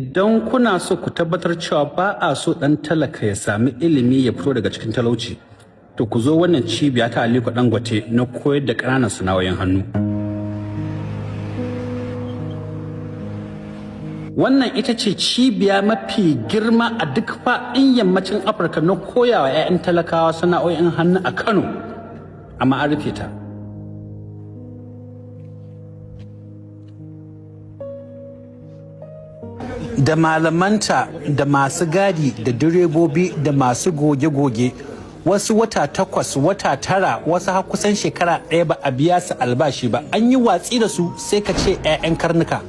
Idan kuna so ku tabbatar cewa ba a so ɗan talaka ya sami ilimi ya fito daga cikin talauci, to ku zo wannan cibiya ta Aliko Dangote na koyar da ƙananan sana'o'in hannu. Wannan ita ce cibiya mafi girma a duk faɗin yammacin Afirka na koyawa 'ya'yan talakawa sana'o'in hannu a Kano, amma an rufe ta. Da malamanta da masu gadi da direbobi da masu goge-goge, wasu wata 8, wata 9, wasu har kusan shekara 1 ba a biya su albashi ba. An yi watsi da su sai ka ce 'ya'yan karnuka.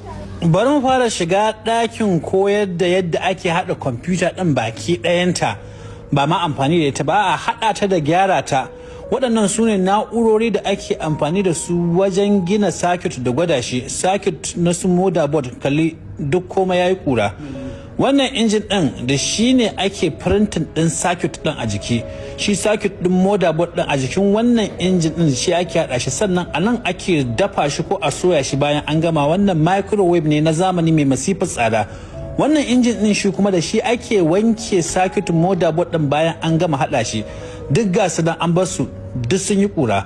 Bari mu fara shiga ɗakin koyar da yadda ake haɗa kwamfuta ɗin baki ɗayanta, ba ma amfani da ita ba, a haɗa ta da gyara ta. Waɗannan su ne na'urori da ake amfani da su wajen gina circuit da gwada shi, circuit na su motherboard. Kalli, duk komai ya yi ƙura. Wannan injin ɗin da shi ne ake printing ɗin circuit ɗin a jiki. Shi circuit ɗin motherboard ɗin a jikin wannan injin ɗin shi ake haɗa shi, sannan a nan ake dafa shi ko a soya shi bayan an gama. Wannan microwave ne na zamani mai masifar tsada. Wannan injin ɗin shi kuma da shi ake wanke circuit motherboard ɗin bayan an gama haɗa shi. Duk ga su nan an bar su, duk sun yi ƙura.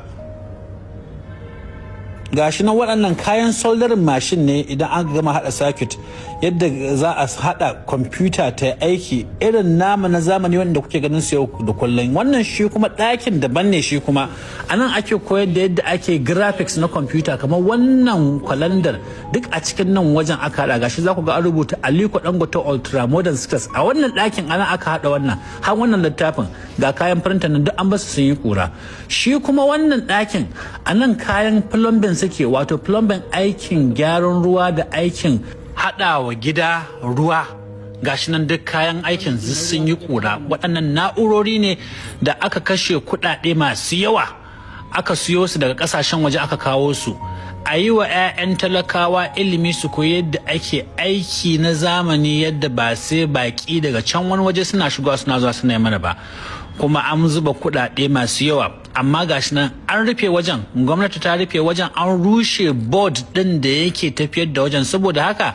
Gashi nan, waɗannan kayan soldering machine ne idan an gama haɗa circuit, yadda za a haɗa kwamfuta ta aiki irin nama na zamani wanda kuke ganin su yau da kullum. Wannan shi kuma ɗakin daban ne, shi kuma a nan ake koyar da yadda ake graphics na kwamfuta, kamar wannan kwalandar duk a cikin nan wajen aka haɗa. Gashi za ku ga an rubuta Aliko Dangote Ultra Modern Skills. A wannan ɗakin ana aka haɗa wannan, har wannan littafin. Ga kayan printer nan duk an basu sun yi ƙura. Shi kuma wannan ɗakin, a nan kayan plumbing suke, wato plumbing, aikin gyaran ruwa da aikin haɗawa gida ruwa. Gashi nan duk kayan aikin sun yi ƙura. Waɗannan na'urori ne da aka kashe kuɗaɗe masu yawa aka siyo su daga ƙasashen waje aka kawo su a yi wa 'ya'yan talakawa ilimi, su koyi yadda ake aiki na zamani, yadda ba sai baƙi daga can wani waje suna shigowa suna zuwa suna yi mana ba. Kuma an zuba kuɗaɗe masu yawa, amma gashi nan an rufe wajen. Gwamnati ta rufe wajen, an rushe board ɗin da yake tafiyar da wajen. Saboda haka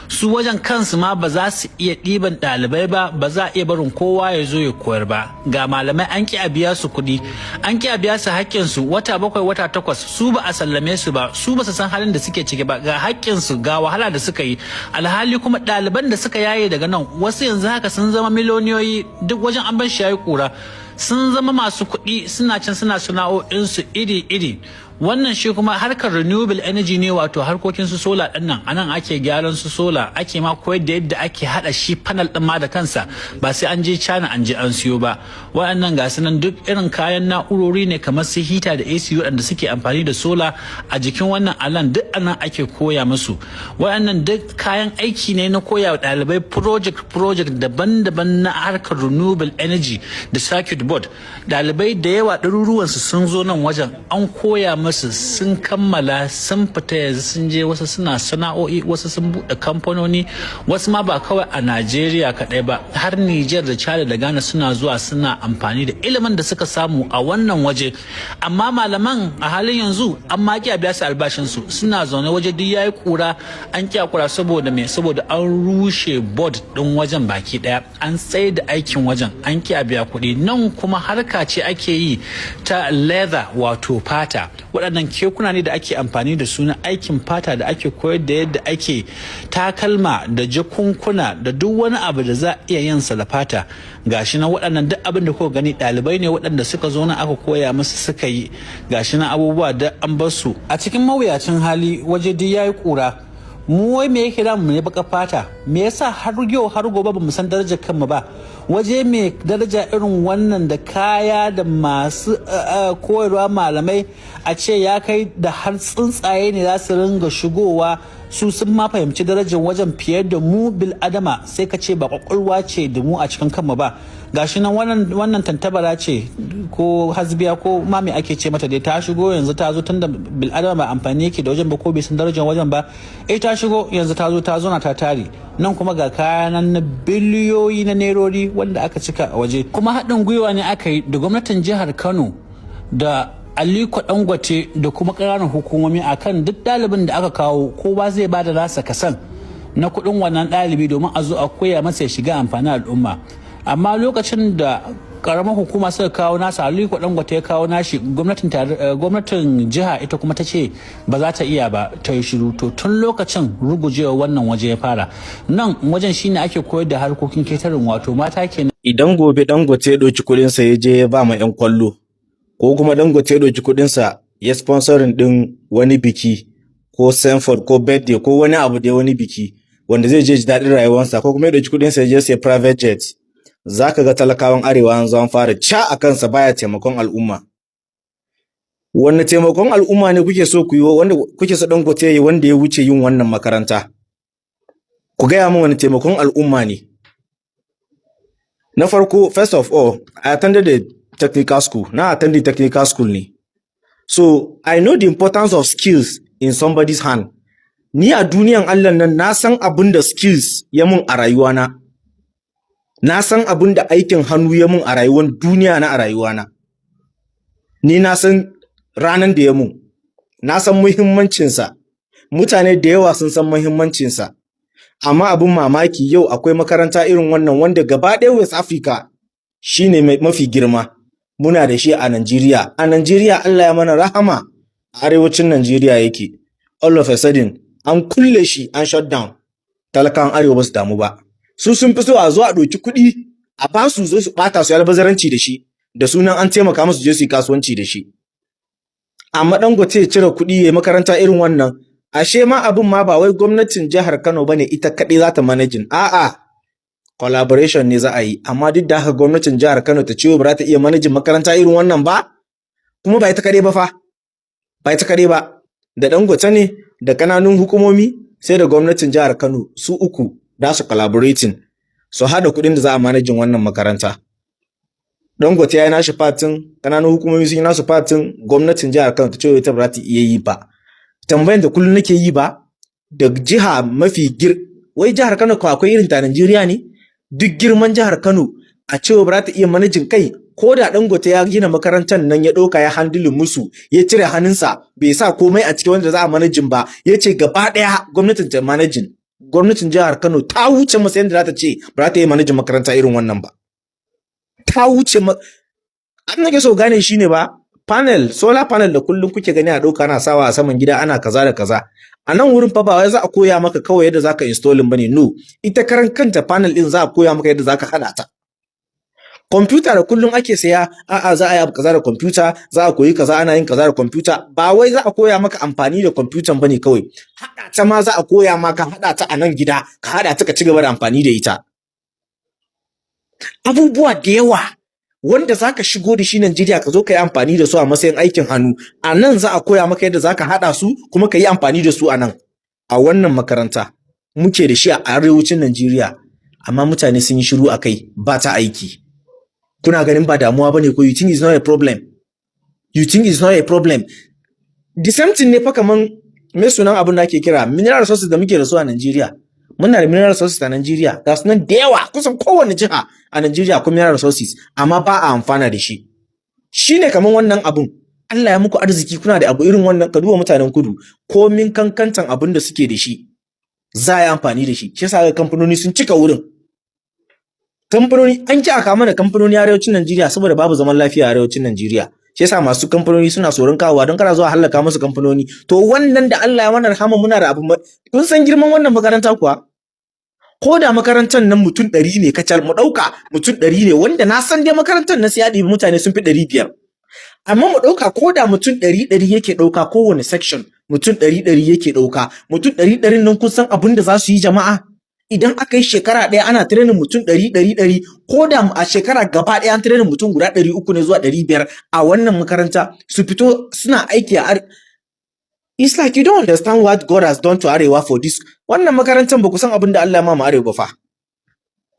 su wajen kansu ma ba za su iya ɗiban ɗalibai ba, ba za a iya barin kowa ya zo ya koyar ba. Ga malamai an ƙi a biya su kuɗi, an ƙi a biya su haƙƙinsu, wata 7, wata 8, su ba a sallame su ba, su ba su san halin da suke ciki ba. Ga haƙƙinsu, ga wahala da suka yi, alhali kuma ɗaliban da suka yaye daga nan wasu yanzu haka sun zama miliyoniyoyi. Duk wajen an bar shi yayi ƙura, sun zama masu kuɗi, suna can suna sana'o'insu iri-iri. Wannan shi kuma harkar renewable energy ne, wato harkokin su solar din nan. Anan ake gyaran su solar, ake ma koyar da yadda ake hada shi panel din ma da kansa, ba sai an je China an je an siyo ba. Waɗannan ga nan duk irin kayan na'urori ne kamar su heater da AC waɗanda suke amfani da solar. A jikin wannan alan duk anan ake koya musu. Waɗannan duk kayan aiki ne na koya wa ɗalibai project project daban-daban na harkar renewable energy da circuit board. Ɗalibai da yawa, ɗaruruwansu sun zo nan wajen, an koya musu, sun kammala, sun fita, yanzu sun je wasu suna sana'o'i, wasu sun buɗe kamfanoni, wasu ma ba kawai a Najeriya kaɗai ba, har Nijar da Chad da Ghana suna zuwa suna amfani da ilimin da suka samu a wannan waje. Amma malaman a halin yanzu an ma ƙi a biya su albashinsu, suna zaune, waje duk yayi kura, an ƙi kura. Saboda me? Saboda an rushe board ɗin wajen baki ɗaya, an tsaye da aikin wajen, an ƙi a biya kuɗi. Nan kuma harka ce ake yi ta leather, wato fata. Waɗannan kekuna ne da ake amfani da su na aikin fata, da ake koyar da yadda ake takalma da jakunkuna da duk wani abu da za a iya yin sa da fata. Gashi nan, waɗannan duk abin da kuka gani ɗalibai ne waɗanda suka zo nan aka koya musu suka yi. Gashi nan abubuwa da an bar su a cikin mawuyacin hali, waje duk yayi ƙura. Mu wai me yake damu ne baka fata? Me yasa har yau har gobe ba mu san darajar kanmu ba? Waje mai daraja irin wannan da kaya da masu koyarwa, malamai, a ce ya kai da har tsuntsaye ne za su ringa shigowa, su sun ma fahimci darajar wajen fiye da mu bil adama, sai ka ce ba kwakwalwa ce da mu a cikin kanmu ba. Gashi nan, wannan tantabara ce ko hasbiya ko ma me ake ce mata dai, ta shigo yanzu, ta zo, tunda bil adama ba amfani yake da wajen ba ko bai san darajar wajen ba, eh, ta shigo yanzu, ta zo ta zo na ta tare nan. Kuma ga kayan na biliyoyi na nerori wanda aka cika a waje. Kuma haɗin gwiwa ne aka yi da gwamnatin jihar Kano da Aliko Dangote da kuma ƙananan hukumomi akan duk ɗalibin da aka kawo, kowa zai ba da nasa kasan. Na kuɗin wannan ɗalibi domin a zo a koya masa ya shiga amfanin al'umma. Amma lokacin da karamar hukuma suka kawo nasa, Aliko Dangote ya kawo nashi, gwamnatin jiha ita kuma ta ce ba za ta iya ba, ta yi shiru. To, tun lokacin rugujewa wannan waje ya fara. Nan wajen shine ake koyar da harkokin catering, wato mata kenan. Idan gobe Dangote ya ɗauki kuɗinsa ya je ya ba ma 'yan kwallo, ko kuma Dangote ya ɗauki kuɗinsa ya sponsoring ɗin wani biki ko Sanford ko birthday ko wani abu dai, wani biki wanda zai je ji daɗin rayuwarsa, ko kuma ya ɗauki kuɗinsa ya je sai private jet, za ka ga talakawan arewa an zo an fara ca a kansa, baya taimakon al'umma. Wanne taimakon al'umma ne kuke so ku yi, wanda kuke so Dangote ya yi, wanda ya wuce yin wannan makaranta? Ku gaya min, wani taimakon al'umma ne? Na farko, first of all, I attended a technical school. Na attended technical school ne. So, I know the importance of skills in somebody's hand. Ni a duniyan Allah nan na san abin da skills ya mun a rayuwana. Na san abin da aikin hannu ya mun a rayuwar duniya na, a rayuwana. Ni na san ranan da ya mun. Na san muhimmancinsa. Mutane da yawa sun san muhimmancinsa. Amma abin mamaki, yau akwai makaranta irin wannan wanda gaba ɗaya West Africa shine mafi girma. Muna da shi a Najeriya. A Najeriya, Allah ya mana rahama, a arewacin Najeriya yake. All of a sudden an kulle shi, an shut down. Talakawan arewa ba su damu ba. Su sun fi so a zo a ɗauki kuɗi a ba su, zo su ɓata, su yi albazaranci da shi, da sunan an taimaka musu, je su yi kasuwanci da shi. Amma Dangote ya cire kuɗi ya yi makaranta irin wannan, ashe ma abin ma ba wai gwamnatin jihar Kano bane ita kaɗai za ta managing. A'a, collaboration ne za a yi. Amma duk da haka gwamnatin jihar Kano ta ce ba za ta iya managing makaranta irin wannan ba, kuma ba ita kaɗai ba fa, ba ita kaɗai ba, da Dangote ne, da ƙananun hukumomi, sai da gwamnatin jihar Kano, su uku da su collaborating su haɗa kuɗin da za a managing wannan makaranta. Dangote ya yi nashi part ɗin, ƙananun hukumomi sun yi nasu part ɗin, gwamnatin jihar Kano ta ce ita ba za ta iya yi ba. Tambayan da kullum nake yi ba, da jiha mafi gir wai jihar Kano ko akwai irin ta Najeriya ne? Duk girman jihar Kano a cewa ba za ta iya managing kai, ko da Dangote ya gina makarantar nan, ya ɗauka ya handle musu, ya cire hannunsa, bai sa komai a cikin wanda za a managing ba, ya ce gaba ɗaya gwamnatin ta managing. Gwamnatin jihar Kano ta wuce matsayin da za ta ce ba za ta iya managing makaranta irin wannan ba. Ta wuce ma. Abin da nake so gane shine ba, panel, solar panel da kullum kuke gani a ɗauka ana sawa a saman gida, ana kaza da kaza. A nan wurin fa ba wai za a koya maka kawai yadda zaka installing bane, no. Ita karan kanta panel din za a koya maka yadda zaka haɗa ta. Kwamfuta da kullum ake saya, a'a, za a yi abu kaza da kwamfuta, za a koyi kaza, ana yin kaza da kwamfuta, ba wai za a koya maka amfani da kwamfutan bane kawai. Haɗa ta ma za a koya maka, haɗa ta a nan gida, ka haɗa ta ka ci gaba da amfani da ita. Abubuwa da yawa wanda za ka shigo da shi Najeriya ka zo ka yi amfani da su a matsayin aikin hannu, a nan za a koya maka yadda za ka haɗa su kuma ka yi amfani da su a nan. A wannan makaranta muke da shi a arewacin Najeriya, amma mutane sun yi shiru a kai, ba ta aiki. Kuna ganin ba damuwa bane ko? You think it's not a problem? You think it's not a problem? The same thing ne fa kaman me sunan abin da ake kira mineral resources da muke da su a Najeriya. Muna da mineral resources a Najeriya, ga su nan da yawa, kusan kowane jiha a Najeriya akwai mineral resources, amma ba a amfana da shi. Shine kaman wannan abun. Allah ya muku arziki, kuna da abu irin wannan. Ka duba mutanen kudu, komin kankantan abin da suke da shi za a yi amfani da shi. Shi yasa ga kamfanoni sun cika wurin. Kamfanoni an ki a kawo mana kamfanoni arewacin Najeriya saboda babu zaman lafiya a arewacin Najeriya. Shi yasa masu kamfanoni suna tsoron kawowa, don kana zuwa hallaka musu kamfanoni. To, wannan da Allah ya mana rahama, muna da abu. Kun san girman wannan makaranta kuwa? Ko da makarantar nan mutum 100 ne kacal, mu ɗauka mutum 100 ne, wanda na san dai makarantar na sai ya ɗibi mutane sun fi 500. Amma mu ɗauka ko da mutum ɗari ɗari yake ɗauka, kowane section mutum ɗari ɗari yake ɗauka. Mutum ɗari ɗarin nan, kun san abin da za su yi, jama'a? Idan aka yi shekara ɗaya ana training mutum ɗari ɗari ɗari, ko da a shekara gaba ɗaya an training mutum guda 300 ne zuwa 500 a wannan makaranta, su fito suna aiki a. It's like you don't understand what God has done to Arewa for this. Wannan makarantar, ba ku san abin da Allah ya mama Arewa ba fa.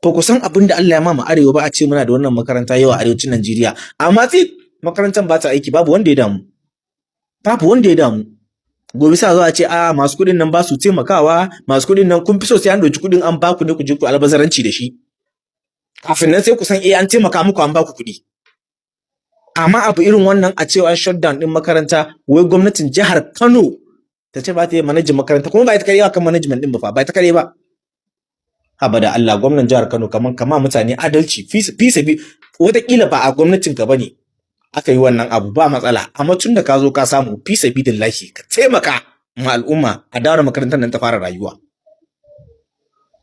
Ba ku san abin da Allah ya mama Arewa ba, a ce muna da wannan makaranta yau a arewacin Najeriya. Amma sai makarantar ba ta aiki, babu wanda ya damu. Babu wanda ya damu. Gobe sa zo a ce a masu kuɗin nan ba su taimakawa, masu kuɗin nan kun fi so sai an ɗauki kuɗin an baku ne ku je ku albazaranci da shi. Kafin nan sai ku san eh an taimaka muku an baku kuɗi. Amma abu irin wannan a cewa an shutdown din makaranta, wai gwamnatin jihar Kano ta ce ba ta yi managing makaranta, kuma ba ita kare kan management din ba fa, ba ita kare ba. Haba da Allah, gwamnan jihar Kano, kaman kama mutane adalci fi sabi. Wataƙila ba a gwamnatin ka bane aka yi wannan abu, ba matsala, amma tun da ka zo ka samu, fi sabilillahi ka taimaka ma al'umma a dawo makarantar nan ta fara rayuwa.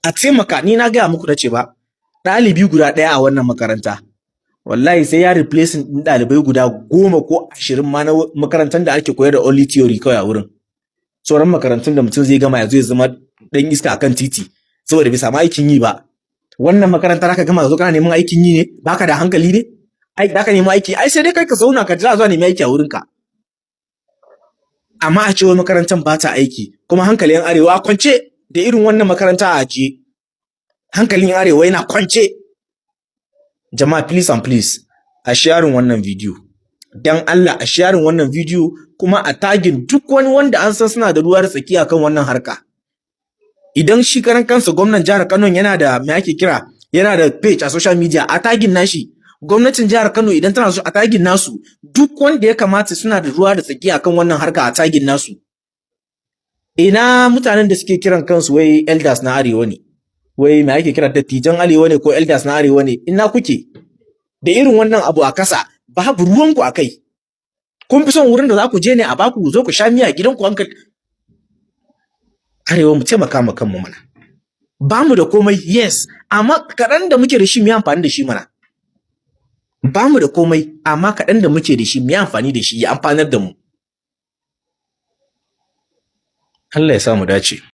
A taimaka. Ni na gaya muku na ce ba ɗalibi guda ɗaya a wannan makaranta, wallahi sai ya replacing ɗin ɗalibai guda 10 ko 20 ma na makarantar da ake koyar da only theory kawai a wurin. Sauran makarantun da mutum zai gama ya zo ya zama ɗan iska akan titi saboda bai samu aikin yi ba. Wannan makarantar aka gama, zo kana neman aikin yi ne? Baka da hankali ne? Ai da ka nemi aiki, ai sai dai kai ka zauna ka jira zuwa nemi aiki a wurinka. Amma a cewa makarantar ba ta aiki, kuma hankalin Arewa kwance da irin wannan makaranta a ajiye, hankalin Arewa yana kwance. Jama'a, please and please, a sharing wannan video. Dan Allah a sharing wannan video, kuma a tagging duk wani wanda an san suna da ruwa da tsakiya kan wannan harka. Idan shi karan kansa gwamnan jihar Kano yana da, me ake kira, yana da page a social media, a tagging nashi. Gwamnatin jihar Kano idan tana so, a tagging nasu. Duk wanda ya kamata suna da ruwa da tsakiya kan wannan harka, a tagging nasu. Ina mutanen da suke kiran kansu wai elders na Arewa ne, wai me ake kira, dattijan Arewa ne ko elders na Arewa ne, ina kuke da irin wannan abu a kasa? Babu ruwanku a kai. Kun fi son wurin da za ku je ne a baku zo ku sha miya gidanku hankali. Arewa, mu taimaka ma kanmu mana. Ba mu da komai, yes, amma kaɗan da muke da shi mu yi amfani da shi mana. Ba mu da komai, amma kaɗan da muke da shi mu yi amfani da shi ya amfanar da mu. Allah ya sa mu dace.